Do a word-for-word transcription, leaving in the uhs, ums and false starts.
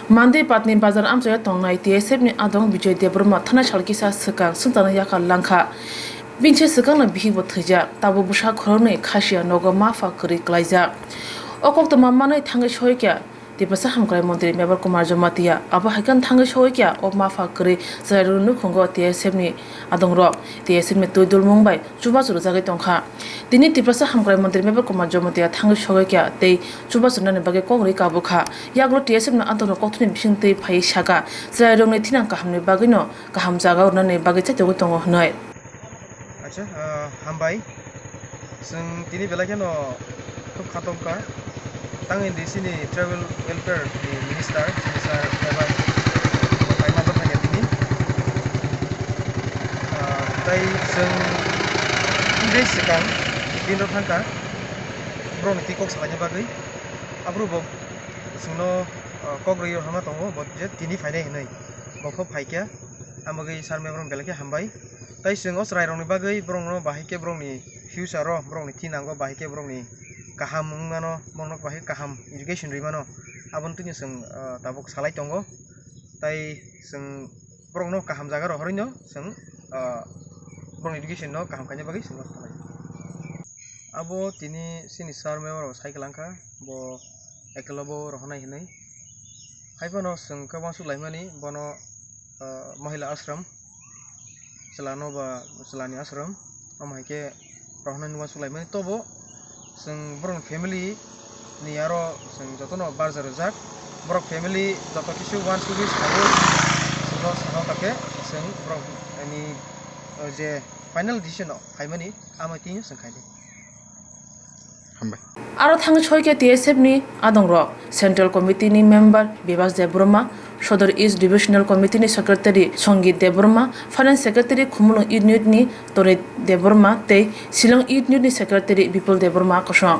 Mandwi Patni bazar amchaio tongnai T S F ni adong Bijoy Debbarma thanai sal kisa swkang swngcharno yakar langkha. Bini se swkangno bihikbo thwijak, tabuk bwsa khoroknwi khasiya nogo mapha kwrwi klaijak. O koktwma manwi thangwi soikha Tiprasa Hamkrai Montri Mebar Kumar Jamatia, abo hai khe thangwi soikha o mapha kwrwi chwrairokni nukhungo T S F ni adongrok T S F ni twi dulmung bai chubachu rwjagwi tongkha. Tini Tiprasa Hamkrai Montri Mebar Kumar Jamatia thangwi sogwi kha tei chubachu nani bagwi kok rwi kabukha. Yagulo T S F ni adongrok kokthoni bisingtwi phaiwi sakha, chwrairokni thinang kahamni bagwino kaham jaga rwnani bagwi chaitogwi tongo hwnwi. Acha, ah, hambai. Chwng tini belai kheno khub khatokha. Tang hindi sini tribal welfare ni minister, sini sir, driver, paima bwthai ya tini. Ah, tai chwng tei swkang bini thangkha, borokni twi kok salaina bagwi. Aphuru bo chwngno, ah, kok rwi rwna tongo, bo je tini phainai hinwi. Bo pho phaikha, amogwi sir mem rok belai khe hambai. Tai chwng o chwrairokni bagwi borokno bahai khe borokni future o, borokni thinango bahai khe borokni kaham wngmano, borokno bahai kaham education rwimano, aboni twino chwng, ah, tabuk salai tongo. Tai chwng borokno kaham jaga rohorwino chwng, ah, borokni education no kaham khaina bagwi chwngno salai. Abo tini chini sir mem rok sai kwlangkha, bo ekolobo rohornai hinwi. Haiphano chwng khe uansuk laimani bono, ah, Mahila Ashram, chwlano ba chwlani ashram, omo hai khe rohornani uansuk laimani. Tobo chwng borokni family ni aro chwng jotono barja rwjak. Borok family joto kisu uansugwi saio, chwngno sakha khe chwng borokni, ah, je final decision o phaimani, amo tini chwng khaidi. Hambai. Aro thangwi soikha T S F ni adongrok, Central Committee ni member Bebas Debbarma, Sodor East Divisional Committee ni Secretary Sangeet Debbarma, Finance Secretary Khumulwng Unit ni Toni Debbarma tei Shillong Unit ni Secretary Bipul Debbarma kosong.